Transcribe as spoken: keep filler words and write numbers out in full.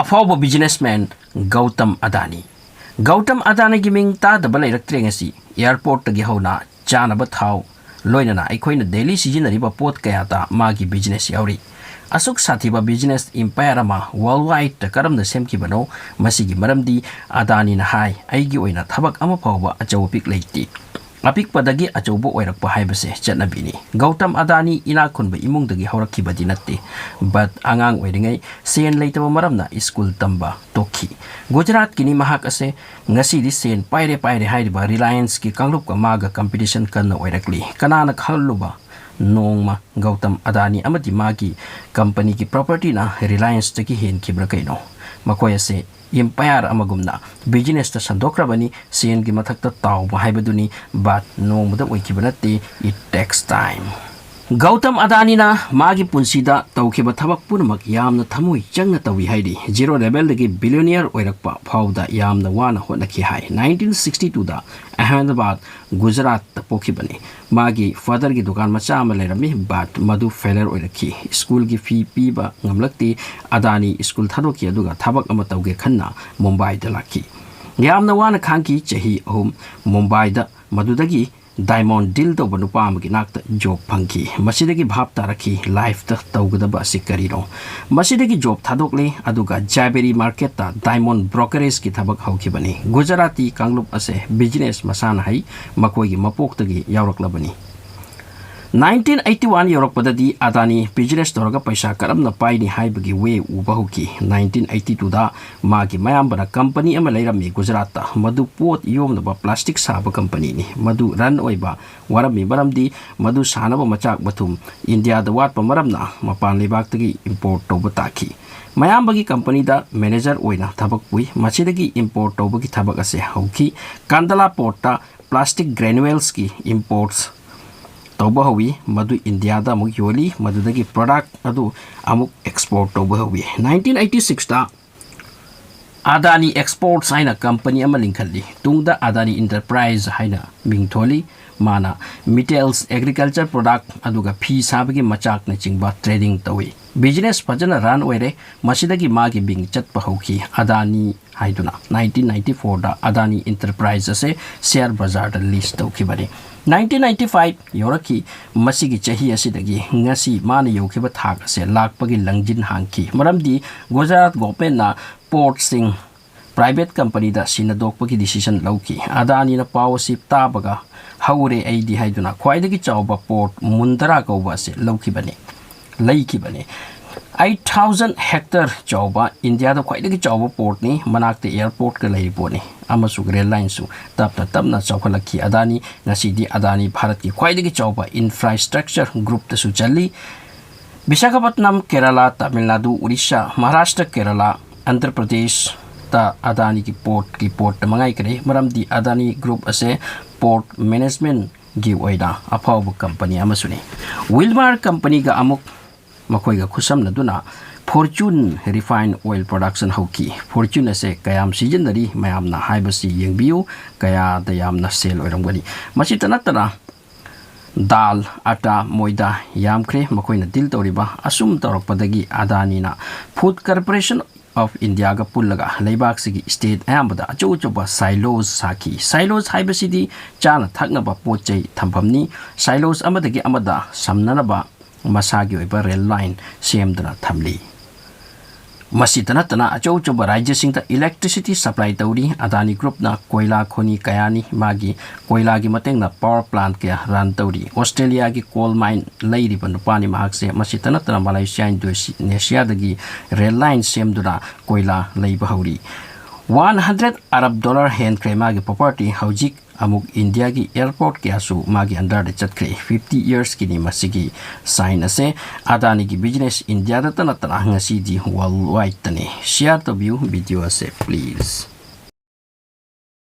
ꯑꯐꯥꯎꯕ businessman ꯒꯧꯇꯝ ꯑꯗꯥꯅꯤ꯫ ꯒꯧꯇꯝ ꯑꯗꯥꯅꯤꯒꯤ ꯃꯤꯡ ꯇꯥꯗꯕ ꯂꯩꯔꯛꯇ꯭ꯔꯦ ꯉꯁꯤ꯫ Airportꯇꯒꯤ ꯍꯧꯅ ꯆꯥꯅꯕ ꯊꯥꯎ, ꯂꯣꯏꯅꯅ ꯑꯩꯈꯣꯏꯅ daily ꯁꯤꯖꯤꯟꯅꯔꯤꯕ ꯄꯣꯠ ꯀꯌꯥꯗ ꯃꯥꯒꯤ business ꯌꯥꯎꯔꯤ꯫ ꯑꯁꯨꯛ ꯁꯥꯊꯤꯕ business empire ꯑꯃ worldwideꯇ ꯀꯔꯝꯅ ꯁꯦꯝꯈꯤꯕꯅꯣ? ꯃꯁꯤꯒꯤ ꯃꯔꯝꯗꯤ ꯑꯗꯥꯅꯤꯅ ꯍꯥꯏ, "ꯑꯩꯒꯤ ꯑꯣꯏꯅ ꯊꯕꯛ ꯑꯃ ꯐꯥꯎꯕ ꯑꯆꯧ ꯑꯄꯤꯛ ꯂꯩꯇꯦ꯫ ꯑꯄꯤꯛꯄꯗꯒꯤ ꯑꯆꯧꯕ ꯑꯣꯏꯔꯛꯄ ꯍꯥꯏꯕꯁꯦ ꯆꯠꯅꯕꯤꯅꯤ꯫" ꯒꯧꯇꯝ ꯑꯗꯥꯅꯤ ꯏꯅꯥꯛ ꯈꯨꯟꯕ ꯏꯃꯨꯡꯗꯒꯤ ꯍꯧꯔꯛꯈꯤꯕꯗꯤ ꯅꯠꯇꯦ, but ꯑꯉꯥꯡ ꯑꯣꯏꯔꯤꯉꯩ ꯁꯦꯟ ꯂꯩꯇꯕ ꯃꯔꯝꯅ ꯁ꯭ꯀꯨꯜ ꯇꯝꯕ ꯇꯣꯛꯈꯤ꯫ ꯒꯨꯖꯔꯥꯠꯀꯤꯅꯤ ꯃꯍꯥꯛ ꯑꯁꯦ꯫ ꯉꯁꯤꯗꯤ ꯁꯦꯟ ꯄꯥꯏꯔꯦ ꯄꯥꯏꯔꯦ ꯍꯥꯏꯔꯤꯕ Relianceꯀꯤ ꯀꯥꯡꯂꯨꯞꯀ ꯃꯥꯒ competition ꯀꯟꯅ ꯑꯣꯏꯔꯛꯂꯤ꯫ ꯀꯅꯥꯅ ꯈꯜꯂꯨꯕ ꯅꯣꯡꯃ ꯒꯧꯇꯝ ꯑꯗꯥꯅꯤ ꯑꯃꯗꯤ ꯃꯥꯒꯤ companyꯒꯤ propertyꯅ Relianceꯇꯒꯤ ꯍꯦꯟꯈꯤꯕ꯭ꯔꯥ ꯀꯩꯅꯣ? ꯃꯈꯣꯏ ꯑꯁꯦ empire ꯑꯃꯒꯨꯝꯅ businessꯇ ꯁꯟꯗꯣꯛꯈ꯭ꯔꯕꯅꯤ꯫ ꯁꯦꯟꯒꯤ ꯃꯊꯛꯇ ꯇꯥꯎꯕ ꯍꯥꯏꯕꯗꯨꯅꯤ, but ꯅꯣꯡꯃꯗ ꯑꯣꯏꯈꯤꯕ ꯅꯠꯇꯦ, it takes time꯫ ꯒꯧꯇꯝ ꯑꯗꯥꯅꯤꯅ ꯃꯥꯒꯤ ꯄꯨꯟꯁꯤꯗ ꯇꯧꯈꯤꯕ ꯊꯕꯛ ꯄꯨꯝꯅꯃꯛ ꯌꯥꯝꯅ ꯊꯃꯣꯏ ꯆꯪꯅ ꯇꯧꯏ ꯍꯥꯏꯔꯤ꯫ Zero levelꯗꯒꯤ billionaire ꯑꯣꯏꯔꯛꯄ ꯐꯥꯎꯕꯗ ꯌꯥꯝꯅ ꯋꯥꯅ ꯍꯣꯠꯅꯈꯤ ꯍꯥꯏ꯫ Nineteen sixty twoꯗ Ahmedabad, ꯒꯨꯖꯔꯥꯠꯇ ꯄꯣꯛꯈꯤꯕꯅꯤ꯫ ꯃꯥꯒꯤ fatherꯒꯤ ꯗꯨꯀꯥꯟ ꯃꯆꯥ ꯑꯃ ꯂꯩꯔꯝꯃꯤ, but ꯃꯗꯨ failure ꯑꯣꯏꯔꯛꯈꯤ꯫ ꯁ꯭ꯀꯨꯜꯒꯤ fee ꯄꯤꯕ ꯉꯝꯂꯛꯇꯦ꯫ ꯑꯗꯥꯅꯤ ꯁ꯭ꯀꯨꯜ ꯊꯥꯗꯣꯛꯈꯤ, ꯑꯗꯨꯒ ꯊꯕꯛ ꯑꯃ ꯇꯧꯒꯦ ꯈꯟꯅ ꯃꯨꯝꯕꯥꯏꯗ ꯂꯥꯛꯈꯤ꯫ ꯌꯥꯝꯅ ꯋꯥꯅ ꯈꯥꯡꯈꯤ꯫ ꯆꯍꯤ ꯑꯍꯨꯝ ꯃꯨꯝꯕꯥꯏꯗ, ꯃꯗꯨꯗꯒꯤ diamond deal ꯇꯧꯕ ꯅꯨꯄꯥ ꯑꯃꯒꯤ ꯅꯥꯛꯇ job ꯐꯪꯈꯤ꯫ ꯃꯁꯤꯗꯒꯤ ꯚꯥꯞ ꯇꯥꯔꯛꯈꯤ, lifeꯇ ꯇꯧꯒꯗꯕ ꯑꯁꯤ ꯀꯔꯤꯅꯣ꯫ ꯃꯁꯤꯗꯒꯤ job ꯊꯥꯗꯣꯛꯂꯦ, ꯑꯗꯨꯒ Jhaveri marketꯇ diamond brokerageꯀꯤ ꯊꯕꯛ ꯍꯧꯈꯤꯕꯅꯤ꯫ ꯒꯨꯖꯔꯥꯇꯤ ꯀꯥꯡꯂꯨꯞ ꯑꯁꯦ business ꯃꯁꯥꯅ ꯍꯩ, ꯃꯈꯣꯏꯒꯤ ꯃꯄꯣꯛꯇꯒꯤ ꯌꯥꯎꯔꯛꯂꯕꯅꯤ꯫ Nineteen eighty one ꯌꯧꯔꯛꯄꯗꯗꯤ ꯑꯗꯥꯅꯤ business ꯇꯧꯔꯒ ꯄꯩꯁꯥ ꯀꯔꯝꯅ ꯄꯥꯏꯅꯤ ꯍꯥꯏꯕꯒꯤ way ꯎꯕ ꯍꯧꯈꯤ꯫ Nineteen eighty twoꯗ ꯃꯥꯒꯤ ꯃꯌꯥꯝꯕꯅ company ꯑꯃ ꯂꯩꯔꯝꯃꯤ ꯒꯨꯖꯔꯥꯠꯇ, ꯃꯗꯨ ꯄꯣꯠ ꯌꯣꯝꯅꯕ plastic ꯁꯥꯕ companyꯅꯤ꯫ ꯃꯗꯨ run ꯑꯣꯏꯕ ꯋꯥꯔꯝꯃꯤ, ꯃꯔꯝꯗꯤ ꯃꯗꯨ ꯁꯥꯅꯕ ꯃꯆꯥꯛ ꯃꯊꯨꯝ ꯏꯟꯗꯤꯌꯥꯗ ꯋꯥꯠꯄ ꯃꯔꯝꯅ ꯃꯄꯥꯟ ꯂꯩꯕꯥꯛꯇꯒꯤ import ꯇꯧꯕ ꯇꯥꯈꯤ꯫ ꯃꯌꯥꯝꯕꯒꯤ companyꯗ manager ꯑꯣꯏꯅ ꯊꯕꯛ ꯄꯨꯏ꯫ ꯃꯁꯤꯗꯒꯤ import ꯇꯧꯕꯒꯤ ꯊꯕꯛ ꯑꯁꯦ ꯍꯧꯈꯤ꯫ ꯀꯥꯟꯗꯂꯥ portꯇ plastic granulesꯀꯤ imports ꯇꯧꯕ ꯍꯧꯏ꯫ ꯃꯗꯨ ꯏꯟꯗꯤꯌꯥꯗ ꯑꯃꯨꯛ ꯌꯣꯜꯂꯤ꯫ ꯃꯗꯨꯗꯒꯤ product ꯑꯗꯨ ꯑꯃꯨꯛ export ꯇꯧꯕ ꯍꯧꯏ꯫ Nineteen eighty sixꯇ ꯑꯗꯥꯅꯤ Exports ꯍꯥꯏꯅ company ꯑꯃ ꯂꯤꯡꯈꯠꯂꯤ꯫ ꯇꯨꯡꯗ ꯑꯗꯥꯅꯤ Enterprise ꯍꯥꯏꯅ ꯃꯤꯡ ꯊꯣꯜꯂꯤ꯫ ꯃꯥꯅ metals, agriculture product, ꯑꯗꯨꯒ ꯐꯤ ꯁꯥꯕꯒꯤ ꯃꯆꯥꯛꯅꯆꯤꯡꯕ trading ꯇꯧꯏ꯫ ꯕꯤꯖꯤꯅꯦꯁ ꯐꯖꯅ ꯔꯟ ꯑꯣꯏꯔꯦ꯫ ꯃꯁꯤꯗꯒꯤ ꯃꯥꯒꯤ ꯃꯤꯡ ꯆꯠꯄ ꯍꯧꯈꯤ꯫ ꯑꯗꯥꯅꯤ ꯍꯥꯏꯗꯨꯅ nineteen ninety fourꯗ ꯑꯗꯥꯅꯤ ꯏꯟꯇꯔꯄ꯭ꯔꯥꯏꯖ ꯑꯁꯦ ꯁꯤꯌꯔ ꯕꯖꯥꯔꯗ ꯂꯤꯁ ꯇꯧꯈꯤꯕꯅꯤ꯫ Nineteen ninety five ꯌꯧꯔꯛꯈꯤ꯫ ꯃꯁꯤꯒꯤ ꯆꯍꯤ ꯑꯁꯤꯗꯒꯤ ꯉꯁꯤ ꯃꯥꯅ ꯌꯧꯈꯤꯕ ꯊꯥꯛ ꯑꯁꯦ ꯂꯥꯛꯄꯒꯤ ꯂꯪꯖꯤꯟ ꯍꯥꯡꯈꯤ꯫ ꯃꯔꯝꯗꯤ ꯒꯨꯖꯔꯥꯠ ꯒꯣꯚꯔꯟꯃꯦꯟꯠꯅ ꯄꯣꯔꯠꯁꯤꯡ ꯄ꯭ꯔꯥꯏꯚꯦꯠ ꯀꯝꯄꯅꯤꯗ ꯁꯤꯟꯅꯗꯣꯛꯄꯒꯤ ꯗꯤꯁꯤꯖꯟ ꯂꯧꯈꯤ꯫ ꯑꯗꯥꯅꯤꯅ ꯄꯥꯎ ꯑꯁꯤ ꯇꯥꯕꯒ "ꯍꯧꯔꯦ ꯑꯩꯗꯤ" ꯍꯥꯏꯗꯨꯅ ꯈ꯭ꯋꯥꯏꯗꯒꯤ ꯆꯥꯎꯕ ꯄꯣꯔꯠ ꯃꯨꯟꯗꯔꯥ ꯀꯧꯕ ꯑꯁꯤ ꯂꯧꯈꯤꯕꯅꯤ, ꯂꯩꯈꯤꯕꯅꯤ꯫ Eight thousand hectare ꯆꯥꯎꯕ, ꯏꯟꯗꯤꯌꯥꯗ ꯈ꯭ꯋꯥꯏꯗꯒꯤ ꯆꯥꯎꯕ ꯄꯣꯔꯠꯅꯤ, ꯃꯅꯥꯛꯇ ꯑꯦꯌꯔꯄꯣꯔꯠꯀ ꯂꯩꯔꯤ ꯄꯣꯠꯅꯤ꯫ ꯑꯃꯁꯨꯡ ꯔꯦꯜ ꯂꯥꯏꯟꯁꯨ ꯇꯞꯅ ꯇꯞꯅ ꯆꯥꯎꯈꯠꯂꯛꯈꯤ꯫ ꯑꯗꯥꯅꯤ ꯉꯁꯤꯗꯤ ꯑꯗꯥꯅꯤ ꯚꯥꯔꯠꯀꯤ ꯈ꯭ꯋꯥꯏꯗꯒꯤ ꯆꯥꯎꯕ ꯏꯟꯐ꯭ꯔꯥꯁ꯭ꯇ꯭ꯔꯛꯆꯔ ꯒ꯭ꯔꯨꯞꯇꯁꯨ ꯆꯜꯂꯤ꯫ ꯕꯤꯁꯥꯈꯥꯄꯠꯅꯝ, ꯀꯦꯔꯂꯥ, ꯇꯥꯃꯤꯜ ꯅꯥꯗꯨ, ꯎꯔꯤꯁꯥ, ꯃꯍꯥꯔꯥꯁꯇ꯭ꯔ, ꯀꯦꯔꯂꯥ, ꯑꯟꯙ꯭ꯔ ꯄ꯭ꯔꯗꯦꯁꯇ ꯑꯗꯥꯅꯤꯒꯤ ꯄꯣꯔꯠꯀꯤ ꯄꯣꯔꯠ ꯑꯃ ꯉꯥꯏꯈꯔꯦ, ꯃꯔꯝꯗꯤ ꯑꯗꯥꯅꯤ ꯒ꯭ꯔꯨꯞ ꯑꯁꯦ ꯄꯣꯔꯠ ꯃꯦꯅꯦꯖꯃꯦꯟꯠꯒꯤ ꯑꯣꯏꯅ ꯑꯐꯥꯎꯕ ꯀꯝꯄꯅꯤ ꯑꯃꯁꯨꯅꯤ꯫ ꯋꯤꯜꯃꯥꯔ ꯀꯝꯄꯅꯤꯒ ꯑꯃꯨꯛ ꯃꯈꯣꯏꯒ ꯈꯨꯠꯁꯝꯅꯗꯨꯅ ꯐꯣꯔꯆꯨꯟ ꯔꯤꯐꯥꯏꯟ ꯑꯣꯏꯜ ꯄ꯭ꯔꯣꯗꯛꯁꯟ ꯍꯧꯈꯤ꯫ ꯐꯣꯔꯆꯨꯟ ꯑꯁꯦ ꯀꯌꯥꯝ ꯁꯤꯖꯤꯟꯅꯔꯤ ꯃꯌꯥꯝꯅ ꯍꯥꯏꯕꯁꯤ ꯌꯦꯡꯕꯤꯌꯨ, ꯀꯌꯥꯗ ꯌꯥꯝꯅ ꯁꯦꯜ ꯑꯣꯏꯔꯝꯒꯅꯤ꯫ ꯃꯁꯤꯇ ꯅꯠꯇꯅ ꯗꯥꯜ, ꯑꯇꯥ, ꯃꯣꯏꯗꯥ ꯌꯥꯝꯈ꯭ꯔꯦ ꯃꯈꯣꯏꯅ ꯗꯤꯜ ꯇꯧꯔꯤꯕ꯫ ꯑꯁꯨꯝ ꯇꯧꯔꯛꯄꯗꯒꯤ ꯑꯗꯥꯅꯤꯅ Food Corporation of Indiaꯒ ꯄꯨꯜꯂꯒ ꯂꯩꯕꯥꯛꯁꯤꯒꯤ ꯁ꯭ꯇꯦꯠ ꯑꯌꯥꯝꯕꯗ ꯑꯆꯧ ꯑꯆꯧꯕ ꯁꯥꯏꯂꯣꯁ ꯁꯥꯈꯤ꯫ ꯁꯥꯏꯂꯣꯁ ꯍꯥꯏꯕꯁꯤꯗꯤ ꯆꯥꯅ ꯊꯛꯅꯕ ꯄꯣꯠ ꯆꯩ ꯊꯝꯐꯝꯅꯤ꯫ ꯁꯥꯏꯂꯣꯁ ꯑꯃꯗꯒꯤ ꯑꯃꯗ ꯁꯝꯅꯅꯕ ꯃꯁꯥꯒꯤ ꯑꯣꯏꯕ ꯔꯦꯜ ꯂꯥꯏꯟ ꯁꯦꯝꯗꯨꯅ ꯊꯝꯂꯤ꯫ ꯃꯁꯤꯇ ꯅꯠꯇꯅ ꯑꯆꯧ ꯑꯆꯧꯕ ꯔꯥꯖ꯭ꯌꯁꯤꯡꯗ ꯏꯂꯦꯛꯇ꯭ꯔꯤꯁꯤꯇꯤ ꯁꯄ꯭ꯂꯥꯏ ꯇꯧꯔꯤ꯫ ꯑꯗꯥꯅꯤ ꯒ꯭ꯔꯨꯞꯅ ꯀꯣꯏꯂꯥ ꯈꯣꯅꯤ ꯀꯌꯥꯅꯤ꯫ ꯃꯥꯒꯤ ꯀꯣꯏꯂꯥꯒꯤ ꯃꯇꯦꯡꯅ ꯄꯥꯋꯔ ꯄ꯭ꯂꯥꯟꯠ ꯀꯌꯥ ꯔꯟ ꯇꯧꯔꯤ꯫ ꯑꯣꯁꯇ꯭ꯔꯦꯂꯤꯌꯥꯒꯤ ꯀꯣꯜ ꯃꯥꯏꯟ ꯂꯩꯔꯤꯕ ꯅꯨꯄꯥꯅꯤ꯫ ꯃꯍꯥꯛꯁꯦ ꯃꯁꯤꯇ ꯅꯠꯇꯅ ꯃꯂꯥꯏꯁꯤꯌꯥ ꯏꯟꯗꯣꯅꯦꯁꯤꯌꯥꯗꯒꯤ ꯔꯦꯜ ꯂꯥꯏꯟ ꯁꯦꯝꯗꯨꯅ ꯀꯣꯏꯂꯥ ꯂꯩꯕ ꯍꯧꯔꯤ꯫ One hundred ꯑꯔꯕ ꯗꯣꯂꯔ ꯍꯦꯟꯈ꯭ꯔꯦ ꯃꯥꯒꯤ ꯄ꯭ꯔꯣꯄꯔꯇꯤ꯫ ꯍꯧꯖꯤꯛ ꯑꯃꯨꯛ ꯏꯟꯗꯤꯌꯥꯒꯤ ꯑꯦꯌꯔꯄꯣꯔꯠ ꯀꯌꯥꯁꯨ ꯃꯥꯒꯤ ꯑꯟꯗꯔꯗ ꯆꯠꯈ꯭ꯔꯦ꯫ Fifty ꯏꯌꯔꯁꯀꯤꯅꯤ ꯃꯁꯤꯒꯤ ꯁꯥꯏꯟ ꯑꯁꯦ꯫ ꯑꯗꯥꯅꯤꯒꯤ ꯕꯤꯖꯤꯅꯦꯁ ꯏꯟꯗꯤꯌꯥꯗꯇ ꯅꯠꯇꯅ ꯉꯁꯤꯗꯤ ꯋꯥꯔꯜ ꯋꯥꯏꯗꯇꯅꯤ꯫ ꯁꯤꯌꯔ ꯇꯧꯕꯤꯌꯨ ꯚꯤꯗꯤꯑꯣ ꯑꯁꯦ ꯄ꯭ꯂꯤꯖ꯫